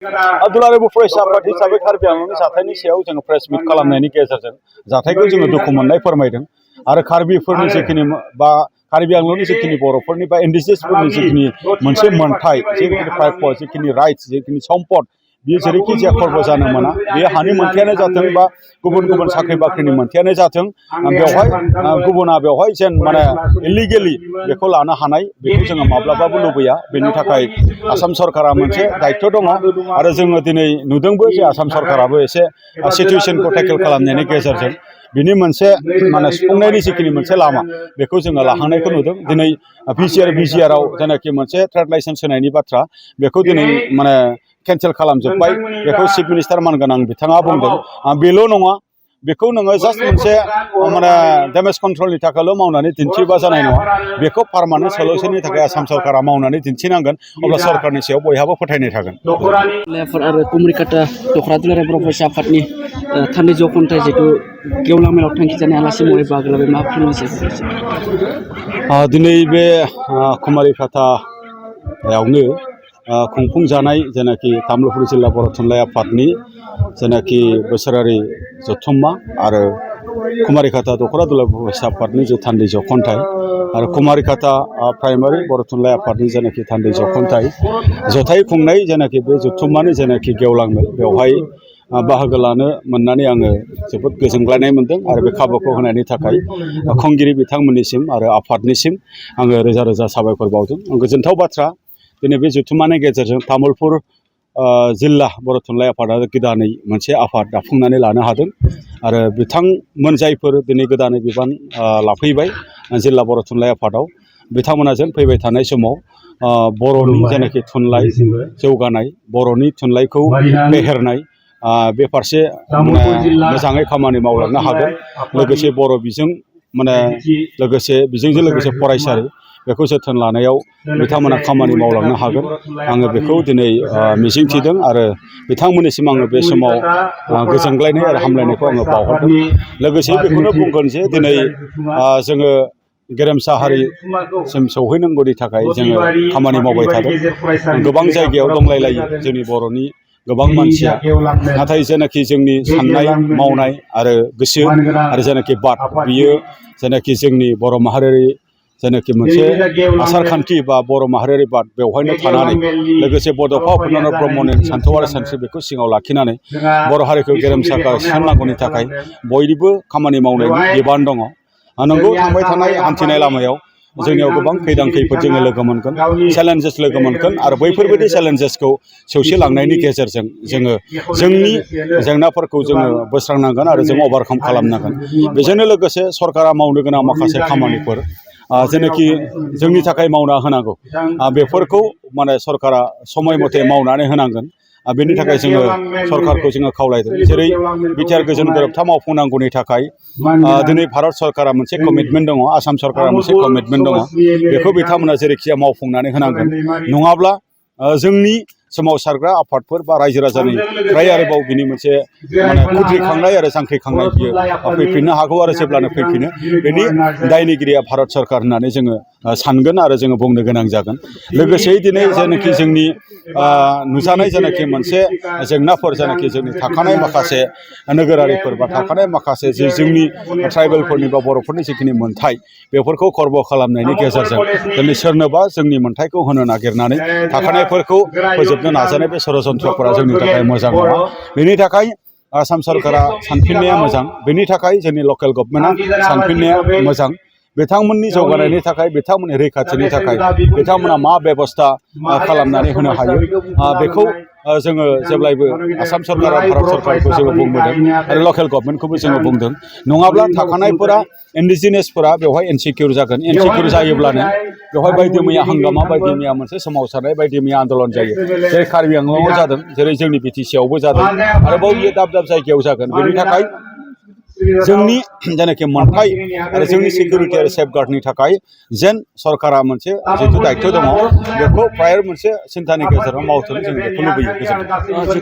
दुलाराय बर' फरायसा आफाद हिसाबै कार्बि आंलंनि जाथायनि सायाव जोङो प्रेस मिट खालामनायनि गेजेरजों जाथायखौ जोङो दुखु मोननाय फोरमायदों आरो कार्बिफोरनि जिखिनि बा कार्बि आंलंनि जिखिनि बर'फोरनि बा इन्डिजियासफोरनि जिखिनि मोनसे मोनथाय जिखिनि प्राप्य जिखिनि राइट्स जिखिनि सम्पद बियो जेरैखि जाया खर्ब जानो मोना बे हानि मोनथायानो जाथों बा गुबुन गुबुन साख्रि बाख्रिनि मोनथायानो जाथों बेवहाय गुबुना बेवहाय जेन माने इलिगेलि बेखौ लानो हानाय बेखौ जोङो माब्लाबाबो लुबैया बेनि थाखाय आसाम सरकारा मोनसे दायित्व दङ आरो जोङो दिनै नुदोंबो जे आसाम सरकाराबो एसे सिटुएसनखौ टेकेल खालामनायनि गेजेरजों बिनि मोनसे माने सुफुंनायनि जिखिनि मोनसे लामा बेखौ जोङो लाहांनायखौ नुदों दिनै भिजिआरआव जेनाखि मोनसे ट्रेड लाइसेन्स होनायनि बाथ्रा बेखौ दिनै माने केन्सेल खालामजोब्बाय बेखौ चिफ मिनिस्टार मानगोनां बिथाङा बुंदों बेल' नङा बेखौ नोङो जास्ट मोनसे माने डेमेज कन्ट्रलनि थाखायल' मावनानै दिन्थियोबा जानाय नङा बेखौ पार्मानेन्ट सल्युसननि थाखाय आसाम सरकारा मावनानै दिन्थिनांगोन अब्ला सरकारनि सायाव बयहाबो फोथायनाय थागोन आरो कुमरिकाटा दख'रा दुलाराय बर' फरायसा आफादनि थान्दै जख'न्थाय जिथु गेवलां मेलाव थांखि जानाय आलासि महरै बाहागो लाबाय मा फोरमायसै दिनै बे कुमारिकाटायावनो खुंफुंजानाय जेनाखि तामुलपुर जिल्ला बर' थुनलाइ आफादनि जेनाखि बोसोरारि जथुम्मा आरो कुमारिकाटा दख'रा दुलाराय बर' फरायसा आफादनि जे थान्दै जख'न्थाय आरो कुमारिकाटा प्राइमारि बर' थुनलाइ आफादनि जेनाखि थान्दै जख'न्थाय जथाय खुंनाय जेनाखि बे जथुम्मानि जेनाखि गेवलां मेल बेवहाय बाहागो लानो मोननानै आङो जोबोद गोजोनग्लायनाय मोनदों आरो बे खाबुखौ होनायनि थाखाय खुंगिरि बिथांमोननिसिम आरो आफादनिसिम आङो रोजा रोजा साबायखर बावदों गोजोनथाव बाथ्रा दिनै बे जथुम्मानि गेजेरजों तामुलपुर जिल्ला बर' थुनलाइ आफादा गोदानै मोनसे आफाद दाफुंनानै लानो हादों आरो बिथांमोन जायफोर दिनै गोदानै बिबान लाफैबाय जिल्ला बर' थुनलाइ आफादाव बिथांमोना जेन फैबाय थानाय समाव बर'नि जेनाखि थुनलाइ जौगानाय बर'नि थुनलाइखौ फेहेरनाय बे फारसे मोजाङै खामानि मावलांनो हागोन लोगोसे बर' बिजों माने लोगोसे बिजोंजों लोगोसे फरायसालि बेखौ जोथोन लानायाव बिथांमोना खामानि मावलांनो हागोन आङो बेखौ दिनै मिजिंथिदों आरो बिथांमोननिसिम आङो बे समाव गोजोनग्लायनाय आरो हामलायनायखौ आङो बावहरदों लोगोसे बेखौनो बुंगोन जे दिनै जोङो गेरेमसा हारिसिम सौहैनांगौनि थाखाय जोङो खामानि मावबाय थादों गोबां जायगायाव दंलायलायो जोंनि बर'नि गोबां मानसिया नाथाय जेनाखि जोंनि साननाय मावनाय आरो गोसो आरो जेनाखि बाद बियो जेनाखि जोंनि बर' माहारियारि जेनाखि मोनसे आसारखान्थि बा बर' माहारियारि बाद बेवहायनो थानानै लोगोसे बड'फा उपेन्द्रनाथ ब्रह्मनि सान्थौआरि सानस्रि बेखौ सिङाव लाखिनानै बर' हारिखौ गेरेमसा थिसननांगौनि थाखाय बयनिबो खामानि मावनायनि बिबान दङ नंगौ थांबाय थानाय हान्थिनाय लामायाव जोंनियाव गोबां खैदां खैफोद जोङो लोगो मोनगोन चेलेन्जेस लोगो मोनगोन आरो बैफोरबायदि चेलेन्जेसखौ सौसिलांनायनि गेजेरजों जोङो जोंनि जेंनाफोरखौ जोङो बोस्रांनांगोन आरो जों अभारकाम खालामनांगोन बेजोंनो लोगोसे सरकारा मावनो गोनां माखासे खामानिफोर जेनाखि जोंनि थाखाय मावना होनांगौ बेफोरखौ माने सरकारा समय मथे मावनानै होनांगोन बेनि थाखाय जोङो सरकारखौ जोङो खावलायदों जेरै बिटिआर गोजोन गोरोबथा मावफुंनांगौनि थाखाय दिनै भारत सरकारा मोनसे कमिटमेन्ट दङ आसाम सरकारा मोनसे कमिटमेन्ट दङ बेखौ बिथांमोना जेरैखिया मावफुंनानै होनांगोन नङाब्ला जोंनि सोमावसारग्रा आफादफोर बा रायजो राजानिफ्राय आरोबाव बिनि मोनसे माने खुद्रिखांनाय आरो जांख्रिखांनाय बियो फैफिननो हागौ आरो जेब्लानो फैफिनो बेनि दायनिगिरिया भारत सरकार होननानै जोङो सानगोन आरो जोङो बुंनो गोनां जागोन लोगोसेयै दिनै जेनाखि जोंनि नुजानाय जेनाखि मोनसे जेंनाफोर जेनाखि जोंनि थाखानाय माखासे नोगोरारिफोर बा थाखानाय माखासे जे जोंनि ट्राइबेलफोरनि बा बर'फोरनि जिखिनि मोन्थाय बेफोरखौ खर्ब खालामनायनि गेजेरजों दिनै सोरनोबा जोंनि मोन्थायखौ होनो नागिरनानै थाखानायफोरखौ फोजोबनो नाजानाय बे षड़यन्त्रफोरा जोंनि थाखाय मोजां नङा बेनि थाखाय आसाम सरकारा सानफिननाया मोजां बेनि थाखाय जोंनि लकेल गभर्नमेन्टआ सानफिननाया मोजां बिथांमोननि जौगानायनि थाखाय बिथांमोननि रैखाथिनि थाखाय बिथांमोना मा बेबस्था खालामनानै होनो हायो बेखौ जोङो जेब्लायबो आसाम सरकारा भारत सरकारखौ जोङो बुंबोदों आरो लकेल गभर्नमेन्टखौबो जोङो बुंदों नङाब्ला थाखानायफोरा इन्डिजिनियासफोरा बेवहाय इनसिकिउर जागोन इनसिकिउर जायोब्लानो बेवहाय बायदि मैया हांगामा बायदि मैया मोनसे सोमावसारनाय बायदि मैया आन्दलन जायो जेरै कार्बि आंलंआव जादों जेरै जोंनि बिटिसिआवबो जादों आरोबाव बियो दाब दाब जायगायाव जागोन बेनि थाखाय जोंनि जेनाखि मोन्थाय आरो जोंनि सिकिउरिटि आरो सेफगार्डनि थाखाय जेन सरकारा मोनसे जिथु दायित्व दङ बेखौ प्राय मोनसे सिन्थानि गेजेराव मावथों जों बेखौ लुबैयो गोजोन्थों